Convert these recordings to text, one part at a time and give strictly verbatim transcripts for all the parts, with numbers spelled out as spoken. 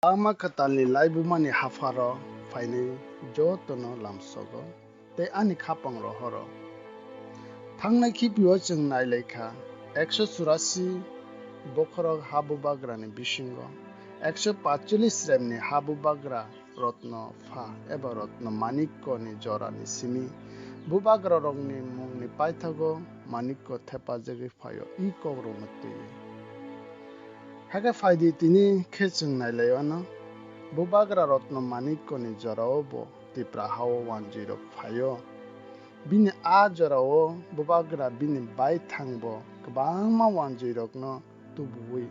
Ama kwtalni laibumani hapharo phainai jotono lamsogo tei ani khapang rohoro. Thangnai khipio chwng nailaikha, ekso churasi bokhorok ha bubagrani bisingo ekso paitsolis remni ha bubagra Rotno Pha eba Rotno Manikkoni jorani simi bubagrarokni mungni paithago Manikko thepajagwi phaio, i kokrokno twiwi. Hakhe phaidi tini khe chwng nailaio ano, bubagra Rotno Manikkoni jorao bo Tipra hao wanjwirok phaio. Bini a jorao bubagra bini baithangbo kwbangma wanjwirokno tubuwi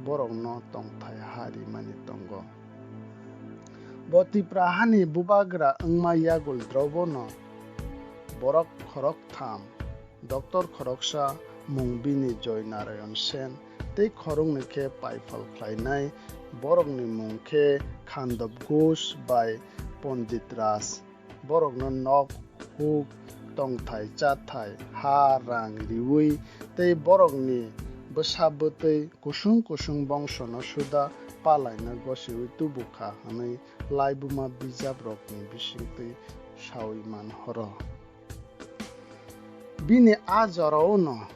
borokno tongthai ha rimani tongo. Bo Tipra hani bubagra wngma yagul drobono borok khoroktham, doctor khoroksa mung bini Joy Narayan Sen tei khoroknwi khe paiphal khlainai borokni mung khe Khandop Ghosh bai Pondit Raj. Borokno nok, huk, tongthai, chathai, ha, rang riwi tei borokni bwsa bwtwi kusung kusung bongsono suda palaina gosiwi tubukha hwnwi laibuma bijaprokni bisingtwi saui man horo. Bini a joraono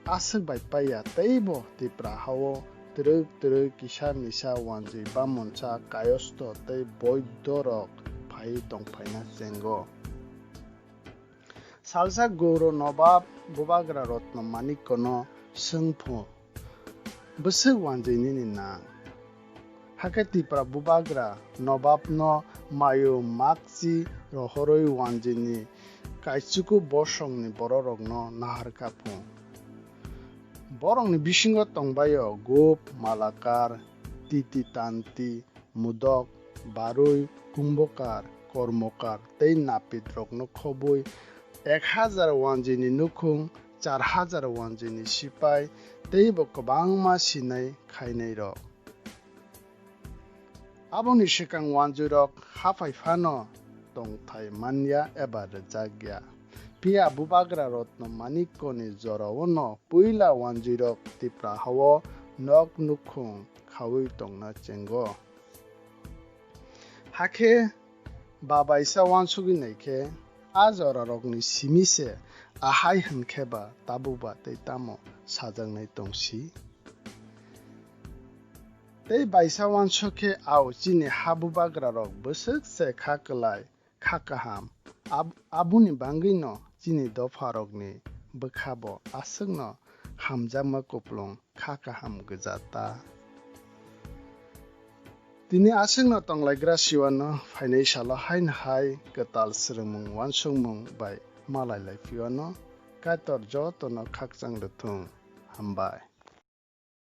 aswk bai paiya, teibo Tipra hao twrwk twrwk kisa misa wanjwi bamonsa kayosto tei boidorok phaiwi tongphaina chengo. Salsa Gouro Nobab bubagra Rotno Manikkono swng phu, bwswk wanjwi nini nang? Hakhe Tipra bubagra Nobabno mayo makchi rohorwi wanjwini kaichuku bosongni bororokno naharkha phu. Borokni bisingo tongbaio Gup, Malakar, Titi Tanti, Mudok, Barui, Kumbokar, Kormokar tei Napit rokno khobwi ek hajar wanjwini nukhung, char hajar wanjwini sipai teibo kwbangma sinai khainairok. Aboni swkang wanjwirok haphai phano tongthai manya eba rwjakya. Phiya bubagra Rotno Manikkoni joraono puila wanjwirok Tipra hao nok nukhung khaui tongna chengo. Hakhe babaisa wansugwi naikhe, a jorarokni simi se ahai hwnkhe ba tabukba tei tamo sajaknai tongsi? Tei baisa wansuk khe, ao chini ha bubagrarok bwswk se kha kwlai, kha kaham. Ab-, aboni bagwino chini dopharokni bwkhabo aswkno hamjakma kuplung kha kaham gwja ta. Tini aswkno tonglaigra siwano phainai salo haino hai kwtal swrwngmung wansukmung bai malailai phiwano Kaitor jotono khakchang rwthung. Hambai.